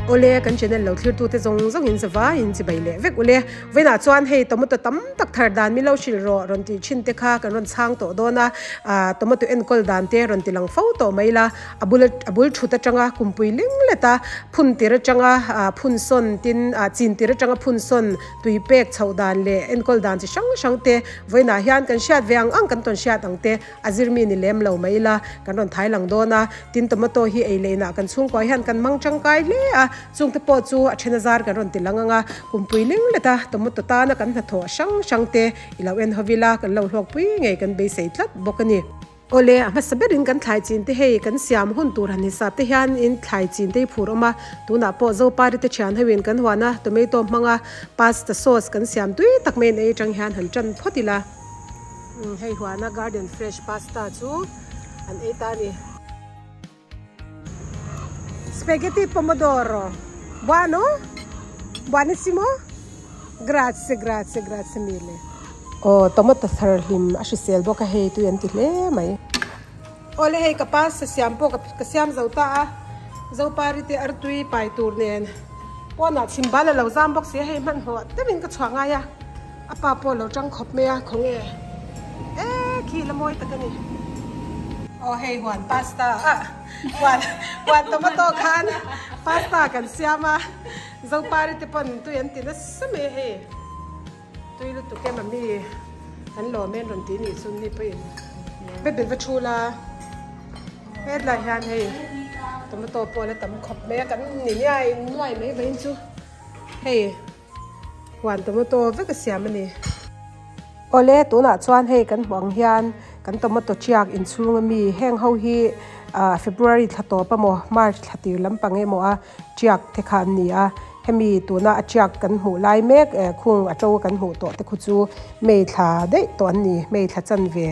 Awle, kan channel lo thlirtu te zawng zawng in zavai in chibai leh vek ule. Vawiinah chuan hei tomato tam tak thar dan milo hrilh rawh rawn tih thin te kha kan rawn chhang tawh dawn a, ah tomato enkawl dan te rawn ti lang fo tawh mai la, a bul a bul thut atanga kumpui ling let a, phun tir atanga ah phun sawn tin ah chin tir atanga phun sawn tui pek chhoh dan leh enkawl dan chi hrang hrang te vawiinah hian kan hriat ve ang ang kan tawn hriat ang te a zirmi ni lem lo mai ila kan rawn thai lang dawn a, tin tomato hi ei leh inah kan chhungkua hian kan mang tangkai hle a, chungte pawh chu a then a zar kan rawn ti lang ang a, kumpui ling let a tomato tana kan hnathawh hrang hrang te i lo en ho ila kan lo hlawkpui ngei kan beisei tlat bawk a ni. Awle, a hmasa berin kan thlai chin te hei kan siam hun tur han hisap te hian in thlai chin te hi phur awm a, tunah pawh Zopari te thian ho in kan huan a tomato hmanga pasta sauce kan siam tui tak mai in ei atang hian han tan phawt ila. Hei huana garden fresh pasta chu an ei ta a ni. Spaghetti pomodoro buono? Buonissimo? Grazie grazie grazie mille. Aw tomato thar hlim a hrisel bawk a hei tui an ti hle mai. Awle hei ka pasta siam pawh ka siam zo ta a, Zopari te artui pai tur nen pawnah chhim bal a lo zam bawk si a hei hmanhmawh deuhin ka chhuah ngai a. A pa pawh lo tang khawp mai a, khawnge e khi la mawi tak a ni. Aw hei huan pasta ah huan huan tomato khan pasta kan siam a, Zopari te pawn tui an ti nasa mai a hei tui lutuk em ami kan lawm em rawn ti nih chu ni pawhin bek bek va thu la hetlai hian hei tomato pawh la tam khawp mai a kan ni niai nuai mai vawiin chu hei. Huan tomato vek a siam a ni. Awle, tunah chuan hei kan hmuh ang hian kan tomato chiak inchhung ami heng ho hi ah February thla tawp emaw March thla tir lampang emaw a chiak te kha an ni a. Hemi tuna a chiak kan hmuh lai mek eh khung a to kan hmuh tawh te khu chu May thla daih tawh an ni, May thla chanve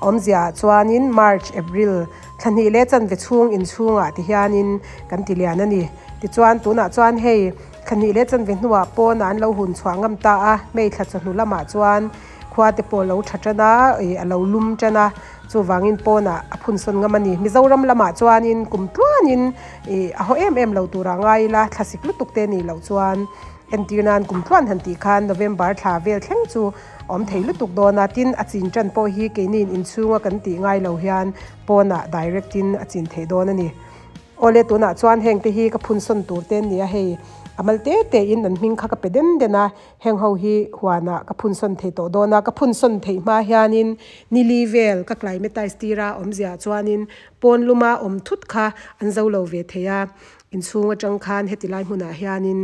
awmzia ah chuanin March, April thla hnih leh chanve chhung inchhungah ti hianin kan ti lian a ni. Tichuan tunah chuan hei. Thla hnih leh chanve hnuah pawn an lo hun chhuah ngam ta a, hmei thla chawhnu lamah chuan khua te pawh a lo tha tan a, ih a lo lum tan a, chuvangin pawnah a phun sawn ngam a ni. Mizoram lamah chuanin kum tluanin ih a haw em em lo turah ngai ila, thlasik lutuk te nih loh chuan entir nan kum tluan han tih khan November thla vel thleng chu a awm thei lutuk dawn a, tin a chin tan pawh hi keiniin inchhunga kan tih ngai lo hian pawnah direct in a chin theih dawn a ni. Awle tunah chuan heng te hi ka phun sawn tur te an ni a, hei a mal te te in an hming kha ka pe den den a, heng ho hi huanah ka phun sawn thei tawh dawn a, ka phun sawn theih hma hianin nili vel ka climatize tir a awmzia chuanin pawn luma awm thut kha an zo lo ve thei a, inchhung atang khan heti lai hmunah hianin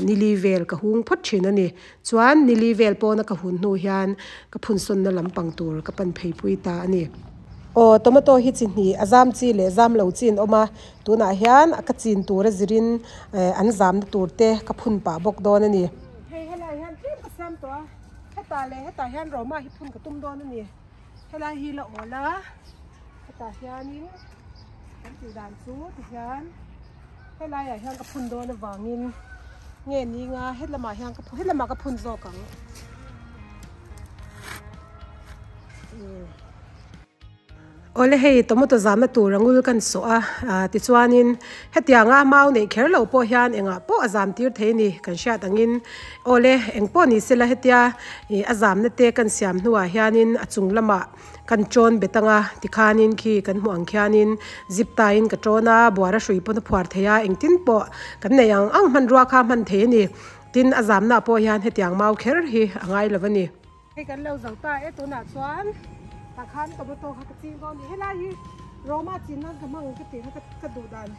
nili vel ka hung phawt thin a ni. Chuan nili vel pawna ka hun hnu hian ka phun sawnna lampang tur ka pan phei pui ta a ni. Aw, tomato hi chi hnih, a zam chi leh zam lo chi an awm a, tunah hian a ka chin tur a zirin an zamna tur te ka phun pah bawk dawn a ni. Hei helai hian tlem ka siam tawh a, hetah leh hetah hian Roma hi phun ka tum dawn a ni. Helai hi la awl a, hetah hianin kan tih dan chu tihian helaiah hian ka phun dawn avangin nge ni nga helamah hian ka phun helamah ka phun zawk ang. Awle hei tomato zamna tur a ngul kan sawh a ah tichuanin hetianga mau neih kher loh pawh hian engah pawh a zam tir thei a ni kan hriat angin awle eng pawh ni sela hetia ih a zamna te kan siam hnuah hianin a chung lamah kan tawn bet anga tikhanin khi kan hmuh ang khianin zip tie in ka tawn a buara hrui pawn a phuar thei a engtin pawh kan nei ang ang hmanrua kha a hman thei a ni tin a zamna pawh hian hetiang mau kher hi a ngai lo a ni. Hei kan lo zo ta e tunah chuan tah khan tomato kha ka ching dawn a ni helai hi Roma chin nan ka hmang ka tih kha ka duh dan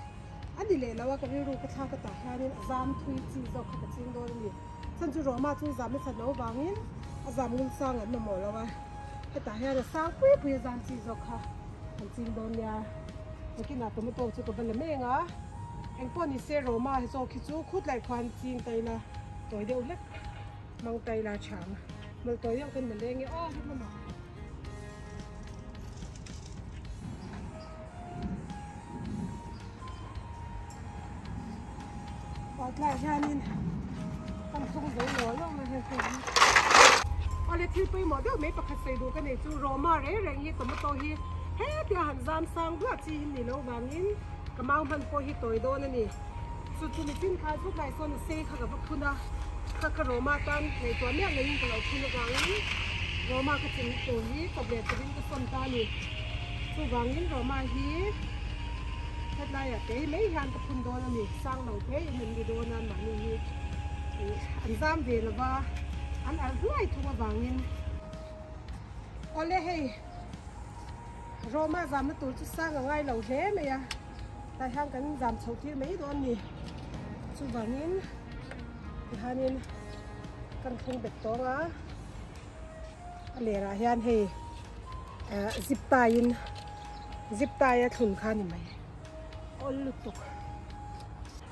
a ni leh lo a ka rilru ka thlak atah hianin a zam thui chi zawk kha ka ching dawn a ni chhan chu Roma chu zam nasa lo vangin a zam ngul sang an mamawh lo a hetah hian a sang pui pui a zam chi zawk kha kan ching dawn nia nakinah tomato chu ka va la meng a engpawh ni se Roma hi zawk hi chu khutlai khuan ching ta ila tawi deuh hlek. Mang tai la chang mal tawi deuh kan la leng e aw hlim a. Aw tlai hianin kan thung zo lo lo mai hei hei hi. Awle thil pawimawh deuh mai pakhat sawi duh ka nei chu Roma reng reng hi tomato hi hetia han zam sang duah chi hi ni lo vangin ka mau hman pawh hi tawi dawn a ni. Chu chu mitin kha zuk lai sawn a sei kha ka va phun a, kha kha Roma tan ngaihtuah miah loin ka lo phun avangin Roma ka chin tur hi chawp leh turin ka sawn ta a ni. Chuvangin Roma hi hetlaiah te mai hian ka phun dawn a ni, sang lo te in an ni dawn a mahni hi an zam ve lo va, an alh hluai thung avangin. Awle hei Roma zamna tur chu sang a ngai lo hle mai a. Tah hian kan zam chhoh tir mai dawn a ni. Chuvangin tihianin kan thlung bet tawng a, a lerah hian hei eh zip tie in zip tie a thlun kha a ni mai awl lutuk.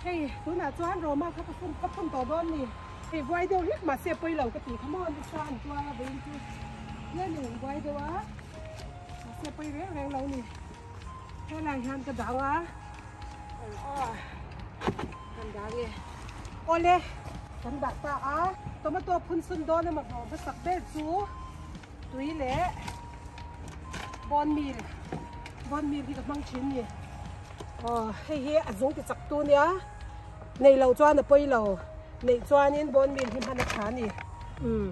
Hei tunah chuan Roma kha ka phun ka phun tawh dawn a ni. Hei buai deuh hlek mahse pawi lo ka tih kha maw nasa an tuar a vawiin chu tlemin an buai deuh a mahse pawi reng reng lo a ni. Helai hian ka dang a kan dang e awle kan dah ta a tomato phun sun dawn emaw hlawh hmasak ber chu tui leh bone meal bone meal hi ka hmang thin ni aw hei hi a zung ti chak tu nia nei loh chuan a pawi lo neih chuanin bone meal hi hman a tha a ni umm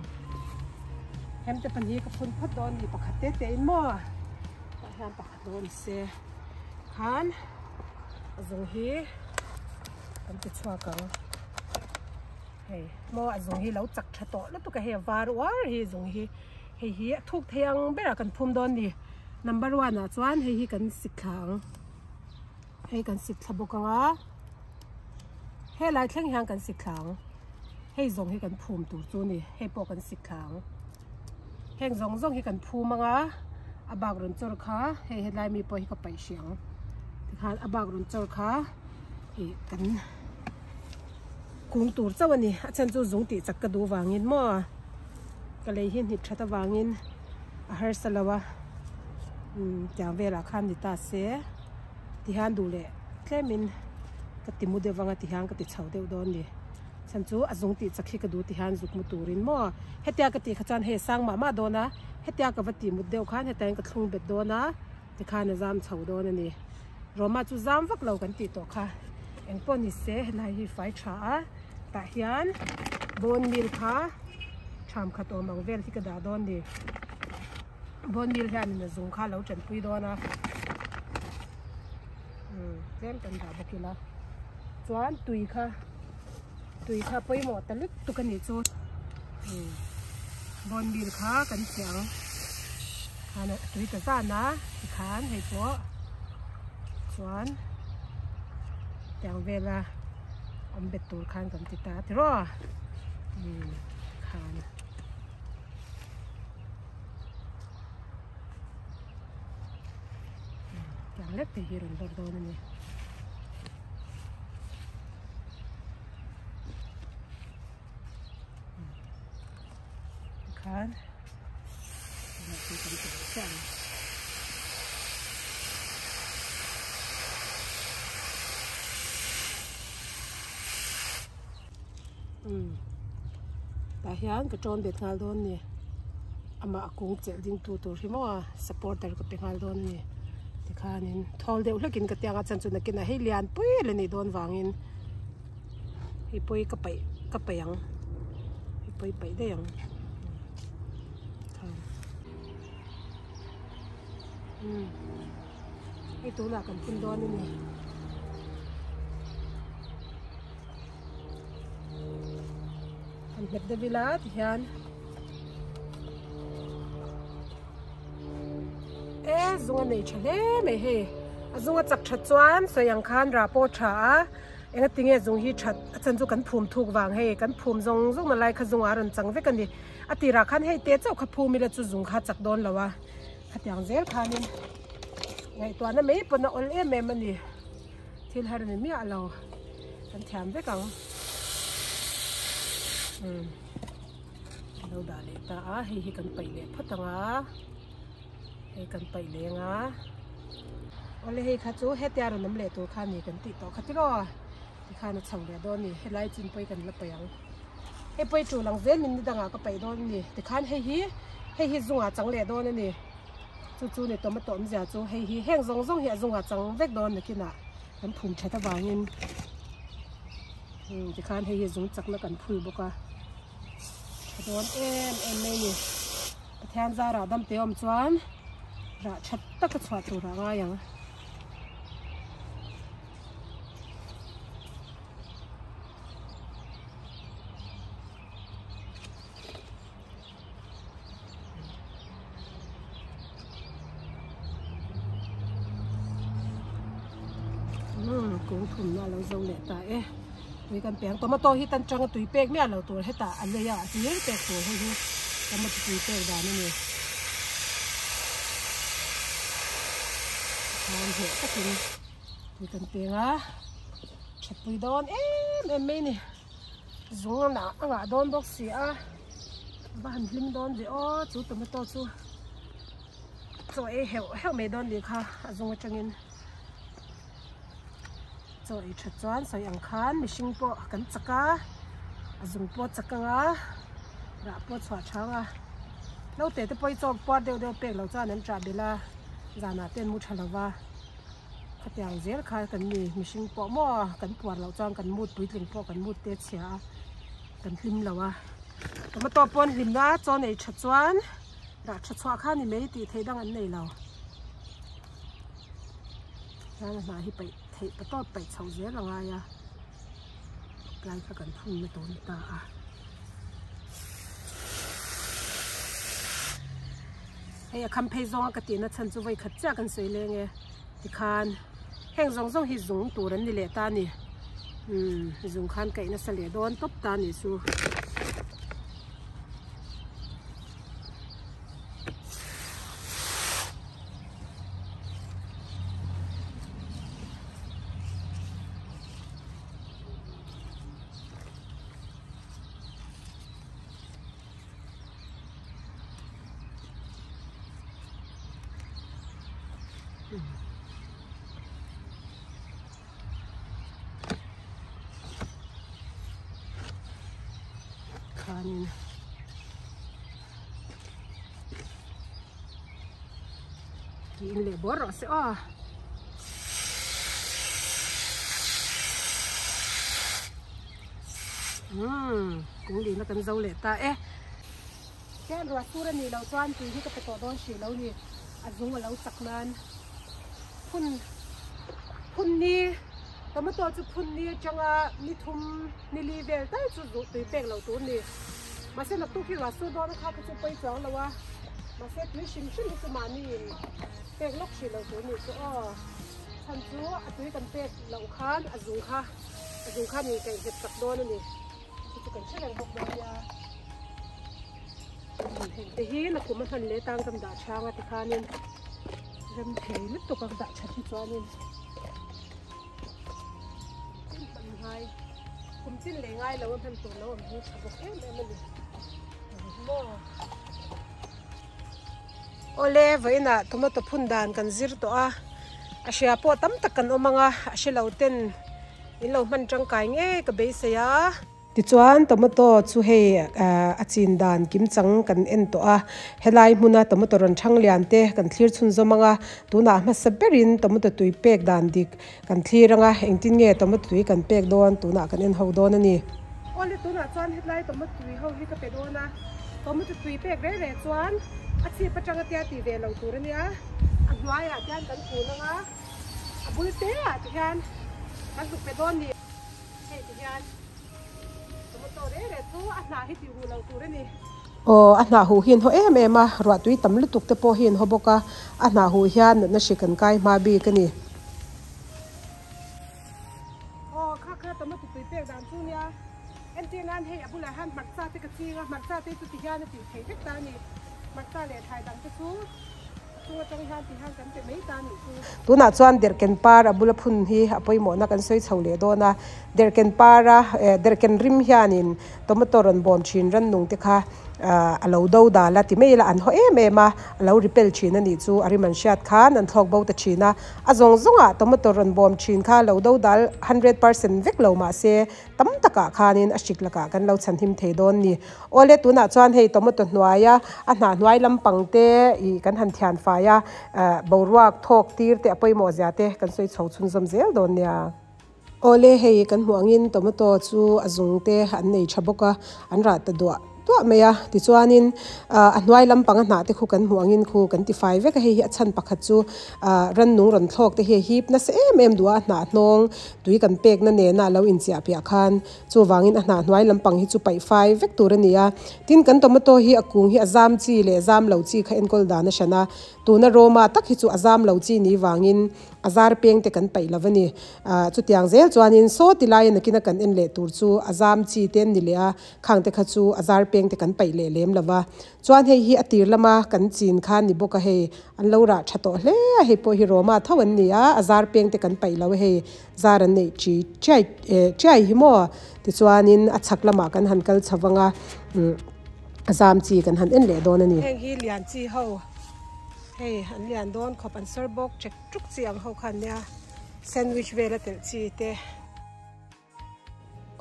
hemte pahnih ka phun phawt dawn ni pakhat te te in maw tah hian pakhat. Dawn se khan a zung hi kan ti chhuak ang hei maw a zung hi lo chak tha tawh lutuk a hei a var uar hi zung hi hei hi a thuk thei ang berah kan phum dawn ni number one ah chuan hei hi kan sik thla ang hei kan sik thla bawk ang a helai thleng hian kan sik thla ang hei zawng hi kan phum tur chu a ni hei pawh kan sik thla ang. Heng zawng zawng hi kan phum ang a, a bak rawn chawr kha hei helai mi pawh hi ka paih hrih ang tikhan a bak rawn chawr kha ih kan kung tur chauh a ni a chhan chu zung tih chak ka duh vangin maw ka lei hi hnit that avangin a harsa lo a umm tiang velah khan ni ta se tihian duh leh tlemin ka ti mu deuh vang a tihian ka ti chho deuh dawn a ni. Chhan chu a zung tih chak hi ka duh ti hian zuk mu turin maw hetia ka tih kha chuan hei a sang mah mah dawn a hetia ka va tih mut deuh khan heta hian ka thlung bet dawn a tikhan a zam chho dawn a ni Roma chu zam vak lo kan tih tawh kha engpawh ni se helai hi fai tha a tah hian bone meal kha tham khat awm ang vel hi ka dah dawn a ni bone meal hianin a zung kha a lo tanpui dawn a umm tlem kan dah bawk ila chuan tui kha. Tui kha pawimawh ta lutuk a nih chu bone meal kha kan chiah ang khan a tui ta zan a tikhan hei pawh chuan tiang vela awm bet tur khan kan ti ta tiraw khan. Tiang lek te hi rawn lawr dawn a ni. Tikhan umm tah hian ka tawn bet nghal dawn a ni amah a kung chelh ding tu tur hi maw a supporter ka pe nghal dawn a ni tikhanin thawl deuh hlekin ka tiang a chan chu nakinah hei lian pui a la nih dawn vangin hei pawi ka paih ka paih ang hei pawi paih daih ang umm hei tunah kan phun dawn a ni. Han nghet deuh ila tihian e zung a nei tha hle mai hei a zung a chak that chuan sawi ang khan rah pawh a tha a enga tinge zung hi that a chan chu kan phum thuk vang hei kan phum zawng zawng na lai kha zung ah a rawn chang vek a ni a tirah khan hei te chauh kha phum ila chu zung kha a chak dawn lo a khatiang zel khanin ngaihtuahna mai pawn a awl em em a ni. Thil har ni miah lo kan thiam vek ang umm lo dah leh ta a hei hi kan paih leh phawt ang a hei kan paih leng a awle hei kha chu hetia rawn awm leh tur kha ni kan tih tawh kha tiraw tikhan a chho leh dawn a ni helai chin pawh hi kan la paih ang hei pawh hi tul ang zel min ni dangah ka paih dawn a ni tikhan hei hi hei hi zungah chang leh dawn a ni. Chu chu ni tomato awmzia chu hei hi heng zawng zawng hi a zungah chang vek dawn nakinah kan phum that avangin. Tikhan hei hi zung chakna kan phul bawk a, tha dawn em em mai a ni. Pathian zarah dam te awm chuan rah tha taka chhuah tur a ngai ang. Umm kung thumna a lo zo leh ta e tui kan pe ang tomato hi tan tanga tui pek miah lo tur hetah a lei a a hlir pek tur hei hi tomato tui pek dan a ni tikhan hneh takin tui kan peng a thatpui dawn em em mai a ni. Zung a ngah dawn bawk si a, a va han hlim dawn ve aw chu tomato chu chaw ei heuh heuh mai dawn nih kha a zung atangin chaw ei that chuan sawi ang khan mihring pawh kan chak a a zung pawh a chak ang a rah pawh a chhuah chang a naute te pawh hi chaw puar deuh deuh pek loh chuan an chah belh a zanah te an mu tha lo va. Khatiang zel kha kan ni mihring pawh maw kan puar loh chuan kan mood puitling pawh kan mood te a chhia a kan hlim lo a tomato pawn hlimna chaw nei tha chuan dah tha chhuah kha ni mai tih theih dang an nei lo chuan a hnah hi paih theih pa tawp paih chhoh zel a ngai a tlai kha kan phun na tur a ni ta a. Hei a kham phei zawnga ka tihna chhan chu vawi khat chiah kan sawi leng e tikhan heng zawng zawng hi zung tur an ni leh ta a ni umm zung khan kaih nasa leh dawn tawp ta a nih chu. Khanin tiin leh bawr rawh se aw. Umm kung lihna kan zo leh ta e. Hian ruah sur a nih loh chuan tui hi ka pe tawh dawn hrih lo ni. A zung a lo chak nan phun phun ni tomato chu phun ni atanga ni thum ni li vel tal chu zuh tui pek lo tur ni. Mahse naktuk hi ruah sur dawn a kha kha chu pawi chuang lo a. Mahse tui hrim hrim hi chu mahni in pek lawk hrih lo tur ni chu aw. Chhan chu a tui kan pek loh khan a zung kha a zung khan in kaih nghet tak dawn a ni. Chu chu kan hre reng bawk dawn nia. Heng te hi nakum a hman leh tang kan dah chhang a tikhanin rem thei lutuk a dah that hi chuanin chin hman ngai kum chin leh ngai lo a hman tur lo awm hi tha bawk em em a ni maw. Awle vawiinah tomato phun dan kan zir tawh a a hria pawh tam tak kan awm ang a a hre lo ten in lo hman tangkai ngei ka beisei a. Tichuan tomato chu hei a chin dan kim chang kan en tawh a, helai hmuna tomato rawn thang lian te kan thlir chhunzawm ang a, tunah hmasa berin tomato tui pek dan dik kan thlir ang a, engtin nge tomato tui kan pek dawn tunah kan en ho dawn a ni. Awle tunah chuan hetlai tomato tui ho hi ka pe dawn a, tomato tui pek reng reng chuan a chhip atanga tia tih ve lo tur a nia, a hnuaiah tian kan kun ang a, a bul te ah ti hian kan zuk pe dawn ni. Hei ti hian tomato reh reh chu a hnah hi tih huh lo tur a ni. Aw a hnah huh hi an haw em em a, ruah tui tam lutuk te pawh hi an haw bawk a, a hnah huh hian natna hri kan kai hma bik a ni. Aw kha kha tomato tui pek dan chu nia, entir nan hei a bulah hian hmarcha te ka ching a, hmarcha te chu ti hian a tih theih vek ta a ni, hmarcha leh thlai dang te chu. Tunah chuan derhken par a bula phun hi a pawimawhna kan sawi chho leh dawn a, derhken para eh derhken rim hianin tomato rawn bawm thin rannung te kha ah a lo do dal a ti mai ila an haw em em a, a lo repel thin a nih chu a rim an hriat khan an thlawk bo ta thin a, a zawng zawngah tomato rawn bawm thin kha lo do dal 100% vek lo mahse tam takah khanin a hrik lakah kan lo chhanhim thei dawn ni. Awle tunah chuan hei tomato hnuaia a hnah hnuai lampang te ih kan han thian fai a, eh boruak thawk tir te a pawimawh zia te kan sawi chho chhunzawm zel dawn nia. Awle hei kan hmuh angin tomato chu a zung te an nei tha bawk a an rah ta duah duah mai a tichuanin ah a hnuai lampang a hnah te khu kan hmuh angin khu kan ti fai vek a hei hi a chhan pakhat chu ah rannung rawn thlawk te hi a hip nasa em em duh a a hnah hnawng tui kan pek na nena a lo inchiah piah khan chuvangin a hnah hnuai lampang hi chu paih fai vek tur a ni a tin kan tomato hi a kung hi a zam chi leh zam lo chi kha enkawl dan a hran a tuna Roma tak hi chu a zam lo chi ni vangin a zar peng te kan paih lo a ni. Ah chutiang zel chuanin saw ti laia nakina kan en leh tur chu a zam chi te an ni leh a, khang te kha chu a zar peng te kan paih leh lem lo va. Chuan hei hi a tir lama kan chin kha ni bawk a hei, an lo rah tha tawh hle a, hei pawh hi Roma tho an ni a, a zar peng te kan paih lo a hei, zar an neih chi chiai eh chiai hi maw? Tichuanin a chhak lamah kan han kal chho vang a, umm a zam chi kan han en leh dawn a ni. Heng hi lian chi ho hei an lian dawn khawp an sawr bawk chek tuk chi ang ho kha an nia. Sandwich vel a telh chi te.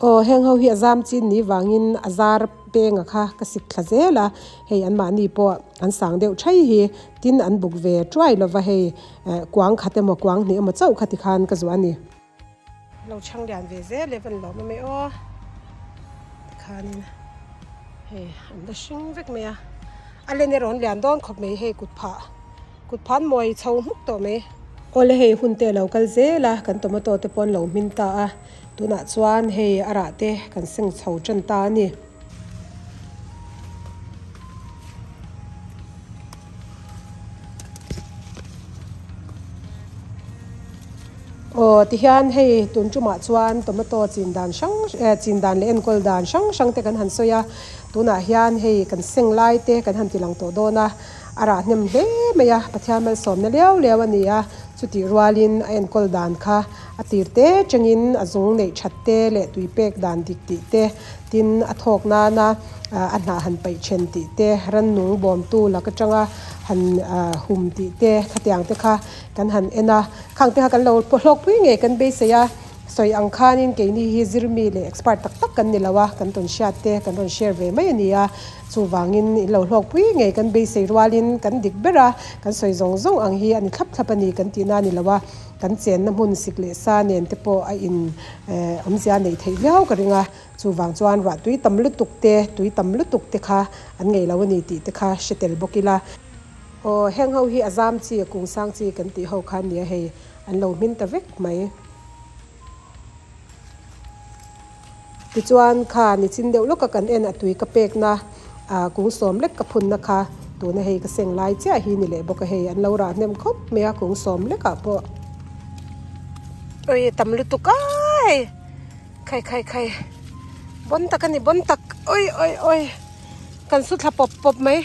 Aw heng ho hi a zam chin ni vangin a zar penga kha ka sik thla zel a, hei an mahni pawh an sang deuh thai hi tin an buk ve tuai lova hei kuang khat emaw kuang hnih emaw chauh kha tikhan ka zuah a ni. Lo chhang lian ve zel e van lawm awm e aw tikhanin hei an la hring vek mai a, a len erawh an lian dawn khawp mai hei kut phah. Kut phan mawi chho hmuk tawh mai. Awle hei hun te lo kal zel a, kan tomato te pawh an lo hmin ta a, tunah chuan hei a rah te kan seng chho tan ta a ni. Aw tihian hei tun tumah chuan tomato chin dan hrang chin dan leh enkawl dan hrang hrang te kan han sawi a, tunah hian hei kan seng lai te kan han ti lang tawh dawn a. A rah hnem hle mai a, Pathian malsawmna liau liau a ni a, chutih rualin a enkawl dan kha a tir te chengin a zung neih that te leh tui pek dan dik tih te, tin a thawk nana a hnah han paih then tih te, rannung bawmtu lak atanga han hum tih te khatiang te kha kan han en a, khang te kha kan lo hlawkpui ngei kan beisei a. Sawi ang khanin keini hi zirmi leh expert tak tak kan ni lo a, kan tawn hriat te kan rawn share ve mai a ni a, chuvangin in lo hlawkpui ngei kan beisei rualin kan dik ber a, kan sawi zawng zawng ang hi a ni thlap thlap a ni kan tihna a ni lo a, kan chenna hmun sik leh sa nen te pawh a in awmzia neih theih viau ka ring a, chuvang chuan ruah tui tam lutuk te, tui tam lutuk te kha an ngei lo a ni tih te kha hre tel bawk ila. Aw heng ho hi a zam chi a kung sang chi kan tih ho kha a nia hei. An lo hmin ta vek mai. Tichuan kha nichin deuh lawka kan en a tui ka pekna ah kung sawm lek ka phunna kha tuna hei ka seng lai chiah hi ni leh bawk a hei an lo rah hnem khawp mai a kung sawm lekah pawh. Ui tam lutuk a hei khai khai khai bawn tak a ni bawn tak ui ui ui kan su thla pawp pawp mai.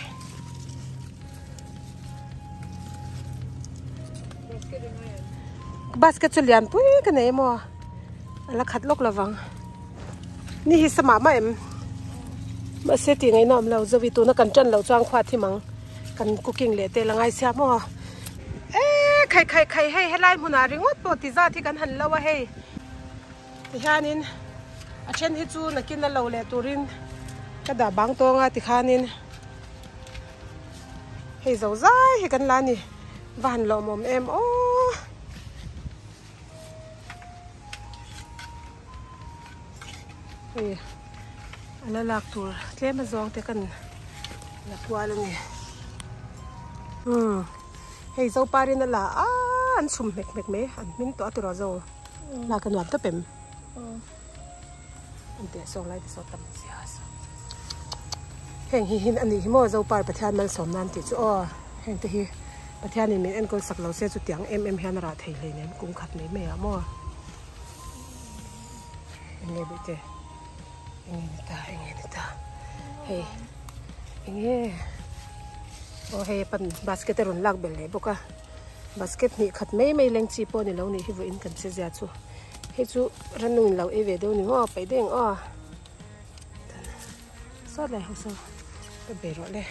Basket chu lian pui ka nei emaw a la khat lawk lovang ni hi sama mah em mahse tih ngaihna awm lo zovi tuna kan tan loh chuan khua thim ang kan cooking leh te la ngai sia maw e khai khai khai hei helai hmunah ringawt pawh ti zat hi kan han lo a hei tihianin a then hi chu nakin a lo leh turin ka dah bang tawng a tikhanin. Hei zo zai hi kan la ni va han lawmawm em aw. Hei a la lak tur tlem a zawng te kan la kual a ni. Umm hei zoparin a la a an chhum hmek hmek mai an hming tawh a tiraw zo lak a nuam tawp em. An teh sawng lai te saw tam zia a saw. Heng hi hin anih hi maw Zopar Pathian malsawm nan tih chu aw heng te hi Pathian in min enkawl sak lo se chu tiang em em hian a rah thei hleinem kum khat mai mai ah maw. Enge bih te enge ni ta enge ni ta hei enge aw hei pan basket a rawn lak belh leh bawk a basket hnih khat mai mai leng chi pawh ni lo nih hi vawiin kan che zia chu. Hei chu rannung in lo ei ve deuh ni maw paih deuh ang aw sawt lai ho saw ka be rawh le.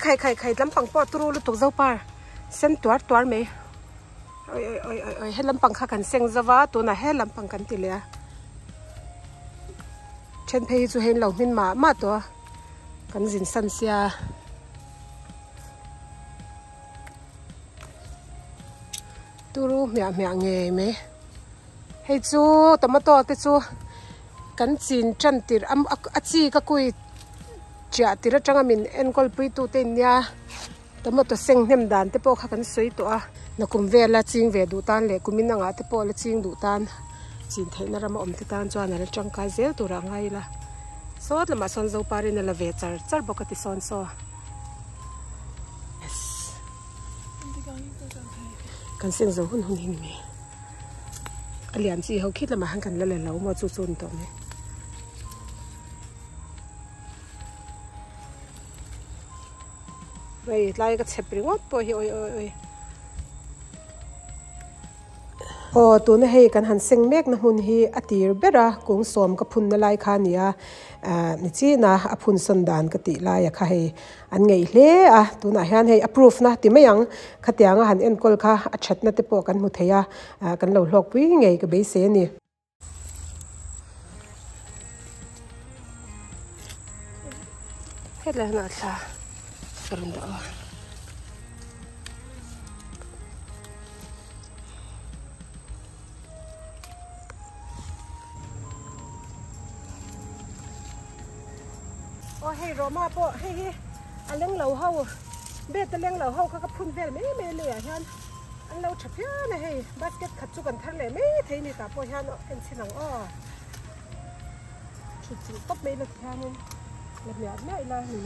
khai khai khai lampang pawh turu lutuk zo par sen tuar tuar mai oi oi oi oi oi he lampang kha kan seng zo va tunah he lampang kan ti leh a then phei hi chu hei an lo hmin mah mah tawh a kan zin san sia. Turu hmiah hmiah ngei mai hei chu tomato te chu kan chin tan tirh a chi ka kui chiah tirh atanga min enkawl pui tu te in nia tomato seng hnem dan te pawh kha kan sawi tawh a nakum vela ching ve duh tan leh kumin angah te pawh la ching duh tan chin theihna rama awm te tan chuan a la tangkai zel turah a ngai ila sawt lamah sawn zoparin a la ve char char bawk a ti sawn saw. Kan seng zo hun hun hi ni mai. A lian chi ho khit lamah khan kan la la lo maw chu chu ni tawh mai. Hei tlai ka chhep ringawt pawh hi oi oi oi. Aw tuna hei kan han seng mek na hmun hi a tir ber a kung sawm ka phun na lai kha a ni a ah ni chin a a phun sawn dan ka tih lai a kha hei an ngeih hle a tunah hian hei a proof na ti mai ang khatiang a han enkawl kha a that na te pawh kan hmu thei a ah kan lo hlawk pui ngei ka beisei a ni. Hetlai hunah thla ka rawn dah a. Aw hei Roma pawh hei hi a leng lo ho bed a leng lo ho kha ka phun vel mai mai a leiah hian an lo tha phian a hei basket khat chu kan thar leh mai thei ni tah pawh hian en chhin ang aw thut chilh tawp mai la ti hianin la hmiah hmiah ila ni.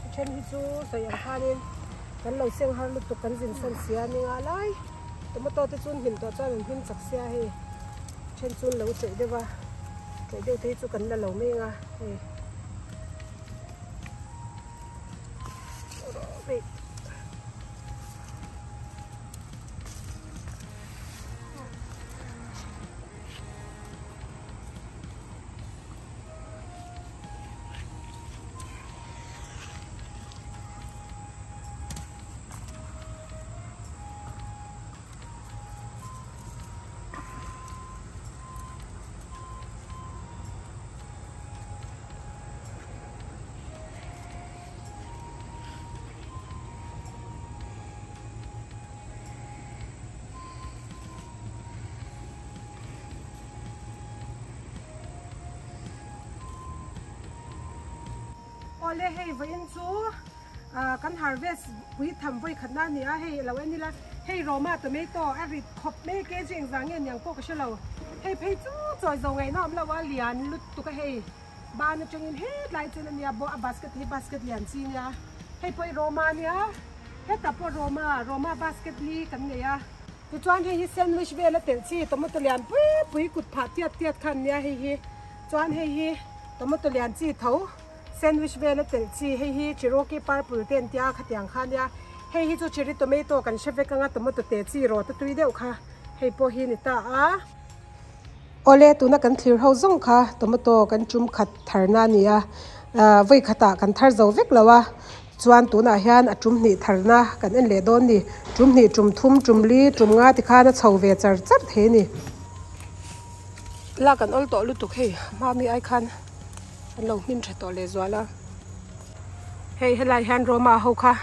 A then hi chu sawi ang khanin kan lo seng har lutuk kan zin sawn sia ni nga lai tomato te chu an hmin tawh chuan an hmin chak sia hei a then chu an lo chawih deuh a chawih deuh te hi chu kan la lo mai ang a hei Awle hei vawiin chu kan harvest pui tham vawi khat na a ni a hei alo en ila hei Roma tomato a rit khawp mai kg engzah nge niang pawh ka hre lo hei phei chu chawi zo ngaihna awm lo a lian lutuk a hei ban atangin hetlai chen a nia a basket hi basket lian chi nia hei pawh hi Roma a nia hetah pawh Roma Roma basket li kan nei a. Tichuan hei hi sandwich vel a telh chi tomato lian pui pui kut phah tiat tiat kha an nia hei hi chuan hei hi tomato lian chi tho sandwich vel a telh chi hei hi cherokee purple te an tia khatiang kha ania hei hi chu cherry tomato kan hre vek anga tomato te chi rawt a tui deuh kha hei pawh hi ni ta a. Awle tuna kan thlir ho zawng kha tomato kan tum khat tharna a ni a vawi khatah kan thar zo vek lo a chuan tunah hian a tum hnih tharna kan en leh dawn ni tum hnih tum thum tum li tum nga tikhan a chho ve char char thei a ni. Lak an awl tawh lutuk hei hmami ai khan an lo hmin tha tawh leh zual a hei helai hian Roma ho kha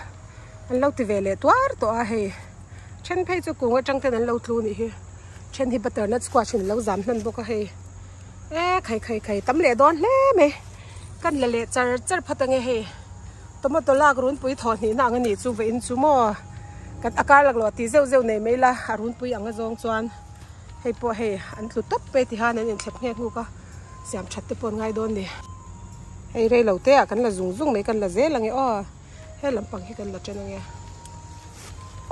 an lo ti ve leh tuar tawh a hei then phei chu kung atang ten an lo tlu nih hi. Then hi butternut squash in lo zam hman bawk a hei e khai khai khai tam leh dawn hle mai kan la leh char char phawt ange hei tomato lak runpui thaw hnih na ang anih chu vawiin chu maw kan a kar lak loh tih zeuh zeuh nei mai la a runpui ang a zawng chuan hei pawh hei an tlu tawp mai ti khan an inthlep nghek nghuk a siam that te pawh an ngai dawn ni hei rei lo te ah kan la zung zung mai kan la zel ange aw. He lampang hi kan la ṭan ange.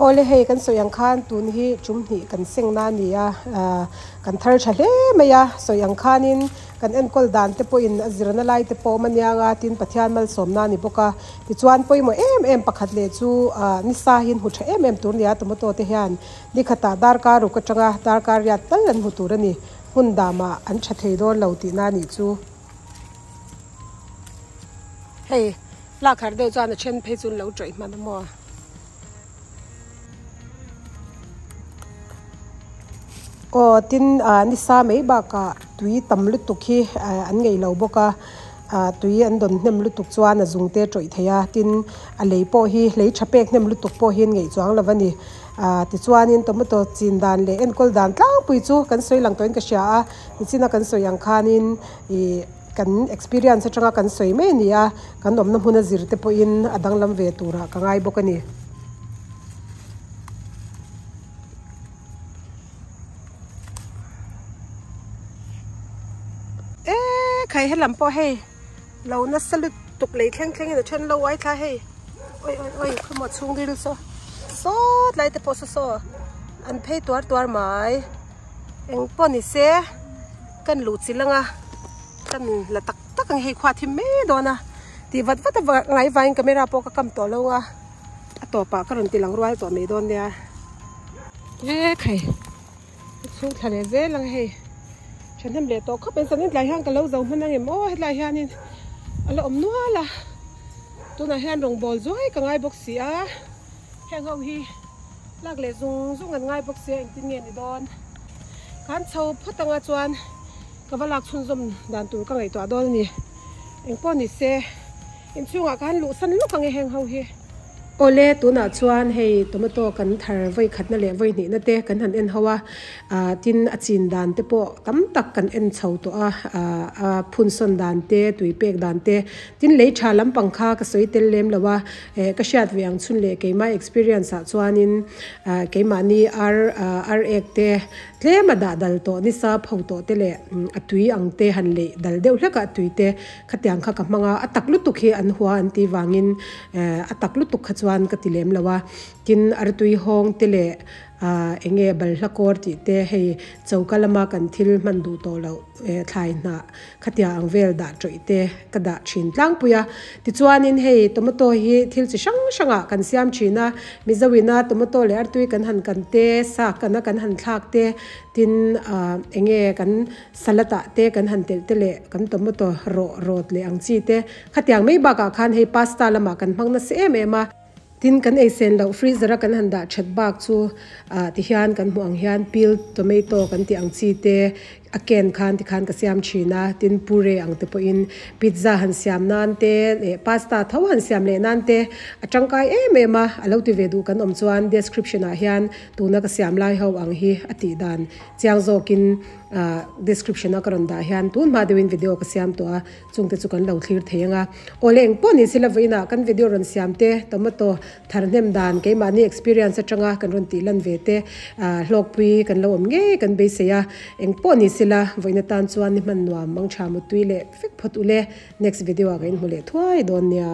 Awle hei kan sawi ang khan tun hi ṭum hnih kan seng na a ni a, kan thar ṭha hle mai a, sawi ang khanin kan enkawl dan te pawhin a zirna lai te pawh awm a nia nga tin Pathian malsawmna a ni bawk a, tichuan pawimawh em em pakhat leh chu nisa hi an hmu ṭha em em tur nia tomato te hian nikhatah darkar ruk aṭanga darkar riat tal an hmu tur a ni. Hmun damah an tha thei dawn lo tihna a nih chu. Hei lak har deuh chuan a then phei chu an lo tawih hman a maw. Aw tin ah nisa mai bakah tui tam lutuk hi an ngeih lo bawk a ah tui an dawn hnem lutuk chuan a zung te a tawih thei a tin a lei pawh hi lei tha pek hnem lutuk pawh hi an ngeih chuang lo a ni ah tichuanin tomato chin dan leh enkawl dan tlangpui chu kan sawi lang tawhin ka hria a nichina kan sawi ang khanin ih kan experience atanga kan sawi mai a ni a kan awmna hmuna zir te pawhin a danglam ve turah ka ngai bawk a ni. Eee khai helam pawh hei lo nasa lutuk lei thleng thleng in a then lo uai thla hei oi oi oi khawmaw chhungril saw sawt lai te pawh saw saw an phei tuar tuar mai eng pawh ni se kan luh chilh anga kan la tak tak ang hei khua thim mai dawn a tih vat vat a ngai vangin camera pawh ka kam tawh lo a. A tawpah ka rawn ti lang rual tawh mai dawn nia. E khai ka chhung thla leh zel ang hei. Thahnem leh tawh khawp in zanin tlai hian ka lo zo hman ang em aw hetlai hianin a la awm nual a. Tunah hian rawngbawl zuai ka ngai bawk si a. Heng ho hi lak leh zung zung an ngai bawk sia engtin nge ni dawn. Kan chho phawt anga chuan ka va lak chhunzawm dan tur ka ngaihtuah dawn a ni. Engpawh ni se. Inchhungah khan luhsan lawk ang e heng ho hi. Awle, tunah chuan hei tomato kan thar vawi khatna leh vawi hnihna te kan han en ho a, ah tin a chin dan te pawh tam tak kan en chho tawh a, ah a phun sawn dan te, tui pek dan te, tin lei tha lampang kha ka sawi tel lem lo a, eh ka hriat ve ang chhun leh keimah experience ah chuanin ah keimahni ar ah ar ek te tlem a dah dal tawh nisa pho tawh te leh a tui ang te han leih dal deuh hlek a tui te Khatiang kha ka hmang a, a tak lutuk hi an hua an tih vangin a tak lutuk kha chuan ka ti lem lo a. Tin, artui hawng te leh eng nge balhla kawr tih te hei choka lama kan thil hman duh tawh loh thlai hnah khatiang ang vel dah tawih te ka dah thin tlangpui a. Tichuanin hei tomato hi thil chi hrang hrangah kan siam thin a, Mizoina tomato leh artui kan han kan te, sa kana kan han thlak te, tin eng nge kan Salad ah te kan han telh te leh kan tomato rawh rawt leh ang chi te khatiang mai bakah khan hei pasta lamah kan hmang nasa em em a. Tin kan ei sen loh freezer a kan han dah that bak chu ah ti hian kan hmuh ang hian peeled tomato kan tih ang chi te a can khan ti khan ka siam thin a, tin puree ang te pawhin pizza han siam nan te leh pasta tho han siam leh nan te a tangkai em em a, a lo ti ve duh kan awm chuan description ah hian tuna ka siam lai ho ang hi a tih dan chiang zawkin Description a ka rawn dah hian tun hma deuhin video ka siam tawh a, chungte chu kan lo thlir thei ang a. Awle eng pawh ni sila vawiinah kan video rawn siam te, tomato thar hnem dan keimahni experience atanga kan rawn tih lan ve te, hlawkpui kan lo awm ngei kan beisei a. Eng pawh ni sila vawiin atan chuan ni hman nuam, mangtha muttui leh fek phawt ule. Next video ah ka inhmu leh thuai dawn nia.